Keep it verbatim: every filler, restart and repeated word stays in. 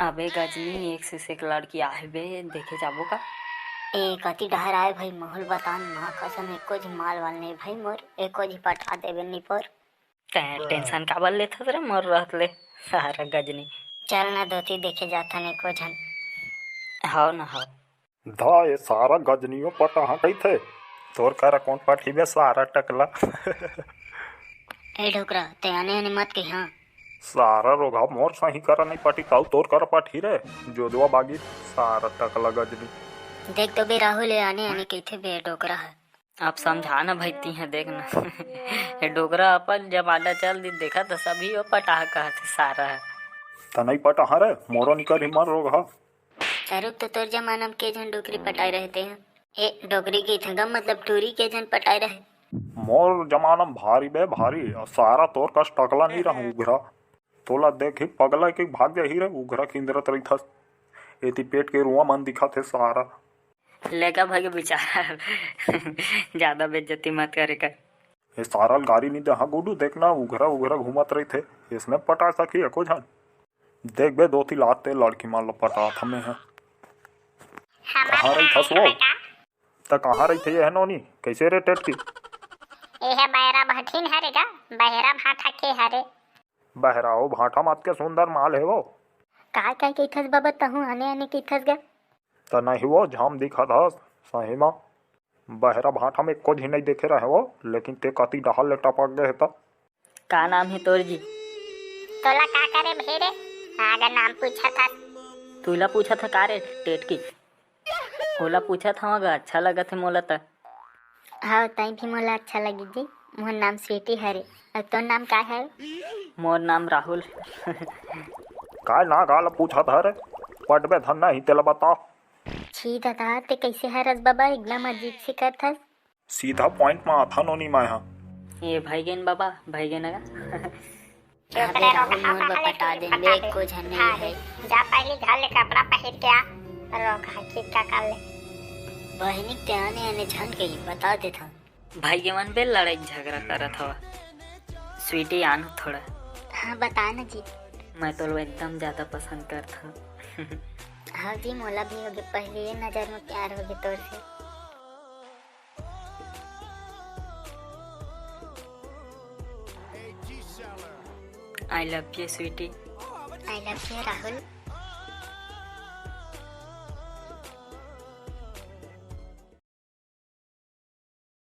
अबे गजनी, एक से एक लड़की आहे बे, देखे जाबो का? ए, कति डहर आए भाई, महूं ल बतान, माँ कसम, एको झी माल वाल नहीं भाई मोर, एको झी पटा देबे निपोर। तैं टेंशन काबर लेथस रे मोर रहत ले, सारा गजनी। चल ना दोती, देखे जाथन एको झन। हव ना हव। धा, ये सारा गजनियो पटाहा कहिथे, तोर करा कोन पटही बे सारा टकला। ए डोकरा, तैं आने आने मत कहिहा। सारा रोगहा मोर सही करा नहीं पटी, त अउ तोर करा पटही रे, जोजवा बागी, सारा टकला गजनी। देख तो बे राहुल, ये आने आने कहिथे बे डोकरा ह। अब समझा ना भाई, तिहा देख ना। ये डोकरा अपन जमाना चल दी, देखा तो सभी वो पटाहा कहत हे सारा ह। त नहीं पटाहा रे, मोरो निकर ही मन रोगहा। त रुक तो, तोर जमाना में के झन डोकरी पटाए रहते हैं? ए, डोकरी के इथंगम मतलब टूरी के झन पटाए रहे। मोर जमाना में भारी बे भारी, अउ सारा तोर कस टकला नहीं रहूं उघरा। तोला देख ही पगला के भाग जाही रे, उघरा किंदरत रहिथस। एती पेट के रुआ मन दिखत हे सारा। लेका भाई के विचार। ज्यादा बेइज्जती मत करे कर। ए सारा ल गारी नहीं दे, हाँ गुडू, देखना उघरा उघरा घूमत रहिथे, इसने पटा सकी एको झन। देख बे दोती लाते लड़की मन ल पटात हमें है। कहाँ रहिथस वो? त कहाँ रहिथे ये है नोनी? कैसे रे टेटकी? ए है बहरा भठिन हरे गा, बहरा भाठा के हरे। बहरा ओ भाठा मात के सुंदर माल है वो। काय काय कहिथस बाबा, तहूँ आने आने कहिथस गा। त नहीं वो झाम दिखत हस, सही मा। बहरा भाठा में एको झी नहीं देखे रहे वो, लेकिन ते कति डहाल ले टपक गए त। का नाम है तोर जी? तोला का करे भेरे? आगा नाम पूछत हस। तुला पूछत ह का रे टेटकी? ओला पूछत हव गा, अच्छा लगत है मोला त। हाँ, तई भी मोला अच्छा लगी जी। मोर नाम स्वीटी हरे। अउ तोर नाम का है? मोर नाम राहुल। का ना गाल पूछत हरे? पटबे धन नहीं तेला बता। छी दादा, ते कैसे हरस बाबा, एकदम अजीब से करथस। सीधा पॉइंट में आथा नोनी मैं हा। ए भइगेन बाबा, भइगेन गा। चुप रे, रोगहा, मोर बर पटा दे, बे एको झन नहीं है। जा पहली घर ले कपड़ा पहिर के आ, रोगहा की का कर ले। बहिनी ते आने आने झन कही, बता देथन। भइगेन बे लड़ाई झगड़ा करत हवा। स्वीटी आन थोड़ा। हाँ, बता ना जी। मैं तोला एकदम ज्यादा पसंद करत हूँ। हाँ जी, मोला भी होगे, पहली ये नजर में प्यार होगे तोर से। I love you, sweetie. I love you, Rahul.